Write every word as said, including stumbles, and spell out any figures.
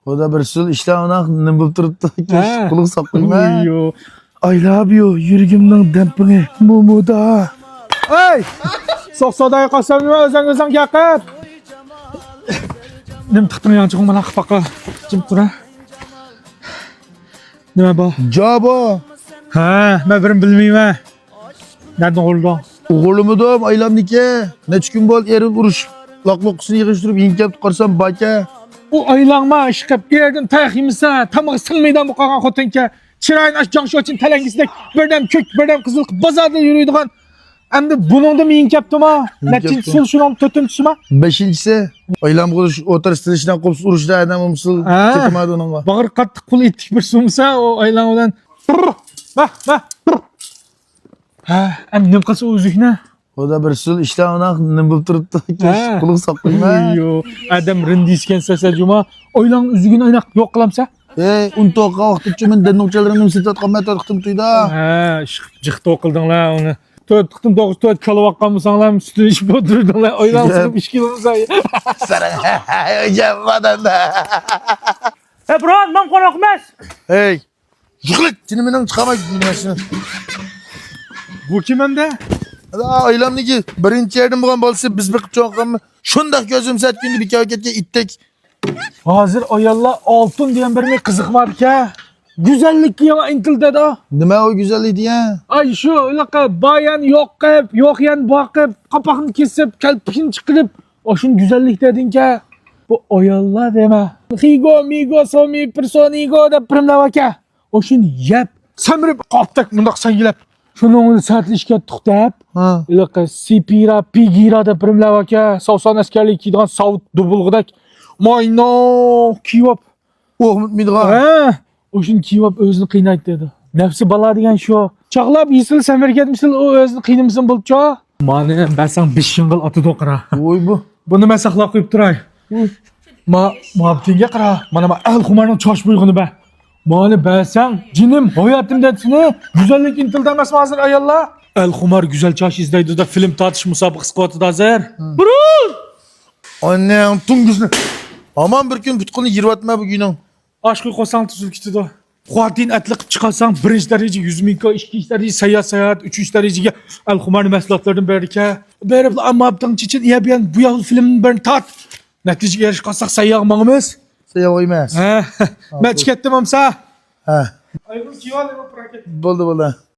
خۇدا بىر سىل ئىشلار ئۇناق نېمە بولۇپ تۇرۇپتۇ؟ ھە. قۇلىقىڭ ساقلىما. ئۇيۇ. I love you، يۈرىكىمنىڭ دەمپىڭى مومىدا. ئەي! سوق سودايى قاسام نېمە ئۆزۈڭ ئۆزۈڭ گەپ قىل. نېمە تىقتىڭ يانچۇقۇڭ مانا قاپاققا؟ جىم تۇر ھە. نېمە بۇ؟ جاۋا. ھە، مەن بىرىنى بىلمەيمەن. نەدىن ئوغرىلىدىڭ؟ ئوغرىلىمىدىم، ئايلامنىكى. نەچچە كۈن بولدى ئېرىم ئۇرۇش لاقلوققىسىنى يىغىشتۇرۇپ يېنىپ كەپتۇ، قارىسام باركەن. ئۇ ئايلاڭما ئىشقىپ ئېرىدىن تاياق يېمىسە، تامىقى سىڭمەيدىغان بولۇپ قالغان خوتۇنكەن. چىرايىنى ئاش جاڭشۇچىن تەلەڭگىسىدەك بىردەم كۆك، بىردەم قىزىل قىلىپ بازاردا يۈرىدىغان. ئەمدى بۇنىڭدىمۇ يېنىپ كەپتۇما؟ يېنىپ نەچچىنچى كەپتۇ. سىل شۇنىڭ تۆتىنچىسىما؟ بەشىنچىسى. ئايلام قۇرۇش ئوتتۇرىسى تىلىشىدىن قوپسا ئۇرۇشتا ئادەم ئۇمسىل ھە. چېتىمايدۇ ئۇنىڭغا. باغرى قاتتىق پۇل ئېتىك بىر سومسا ئۇ ئايلام بىلەن. مە، مە. ھە، ئەمدى نېمە قىلسا ئۇ ئۈزۈكنى؟ خۇدا بىر سىل ئىشلار ئۇناق نېمە بولۇپ تۇرۇپتۇ؟ ھە. قۇلىقىڭ ساقلىما. ئۇيۇ، ئادەم رىندىسكەن سەسە جۇما. ئايلاڭ ئۈزۈكىنى ئايناق يوق قىلامسا؟ ئەي، ئۇنتۇغان ۋاقىتچۇ مەن دەننوڭچىلىرىمنى سېتىۋاتقانمەن تۆت قېتىم تويدا. ھە، جىق توي قىلدىڭلار ئۇنى. تۆت قېتىم توققۇز تۆت كالا باققان بولساڭلار، سۈتىنى ئىچىپ ئولتۇردۇڭلار. ئايلاڭ سېتىپ ئىچكىلىڭىزلار. سەرەڭ. ھە، بۇران، مەن قوناق ئەمەس. ھەي. يىقىلىپ جىنىمنىڭ چىقارماي يۈرمەسسىن. بۇ كىم ئەمدى؟ ئايلامنىكى بىرىنچى يەردىن بولغان بالىسى بىز بېقىپ چوڭ قىلغان. شۇنداق كۆزۈم سەت كۈندە بىكار كەتكەن ئىتتەك. ھازىر ئاياللار ئالتۇن دېگەن بىرنى قىزىقماپتىكەن. گۈزەللىككە ياڭا ئىنتىلدى دەيدۇ. نېمە ئۇ گۈزەللىك دېگەن؟ ئاي شۇ ھېلىقى بار يەرنى يوق قىلىپ، يوق يەرنى بار قىلىپ، قاپاقنى كېسىپ، كەلپىكىنى چىقىرىپ، ئاشۇنى گۈزەللىك دەيدىكەن. بۇ ئاياللار دەيمەن. خىگو، مىگو، سومى، پېرسونىگو دەپ بىرەملەر باركەن. ئاشۇنى يەپ، سەمرىپ، قاپتەك مۇنداق سەنگىلەپ. شۇنىڭ بىلەن سەتلىشىپ كەتتۇق دەپ. ھە. ھېلىقى سىپىرا، پىگىرا دەپ بىرەملەر باركەن. ساۋسان ئەسكەرلىكى كىيىدىغان ساۋۇت دۇبۇلغۇدەك. ماينا كىيىۋاپ. ئۇ ئۇنتۇمايدىغان. ھە. ئۇ شۇنى كىيىۋاپ ئۆزىنى قىينايتتى دەيدۇ. نەپسى بالا دېگەن شۇ. چاغلاپ يېسىل سەمرىگەنمىسىل ئۇ ئۆزىنى قىينىمىسۇن بولدىچۇ. مانى بەرسەڭ بېشىڭ غىل ئاتىدۇ قارا. ۋوي بۇ. بۇنى مەن ساقلاپ قويۇپ تۇراي. ۋوي. ما، مابتىنگە قارا. مانا ما ئەل خۇمارنىڭ چاچ بويىغىنى بەر. مانى بەرسەڭ جېنىم ھاياتىم دەيدۇ سېنى. گۈزەللىك ئىنتىلدى ئەمەسمۇ ھازىر ئاياللار؟ ئەل خۇمار گۈزەل چاچ ئىزدەيدۇ دەپ فىلىم تارتىش مۇسابىقىسى قىلىۋاتىدۇ ھازىر. ھە. بۇرۇن! ئاننىڭ تۇڭگۇسىنى. ھامان بىر كۈن پۇتقىنى يىرىۋاتىمەن بۈگۈننىڭ. ئاشقا قوساڭ تۈزۈلۈپ كېتىدۇ. خوتۇن ئەتلىك قىلىپ چىقارساڭ، بىرىنچى دەرىجە يۈز مىڭكو، ئىككىنچى دەرىجە سەييار ساياھەت، ئۈچىنچى دەرىجىگە ئەل خۇمارنىڭ مەھسۇلاتلىرىدىن بېرىكە. بېرىپلا ئامما ئاپتىڭ چېچىن ئىيە بىيەن بۇ ياغلىق فىلىمنى بىرنى تارت. نەتىجىگە ئېرىشىپ قالساق سەييارغا ماڭىمىز. سەييارغا ئەمەس. ھە. مەن چىكەتتىم ئەمسە. ھە. ئايغىل كىيىۋال ئەمە پراكەت. بولدى، بولدى.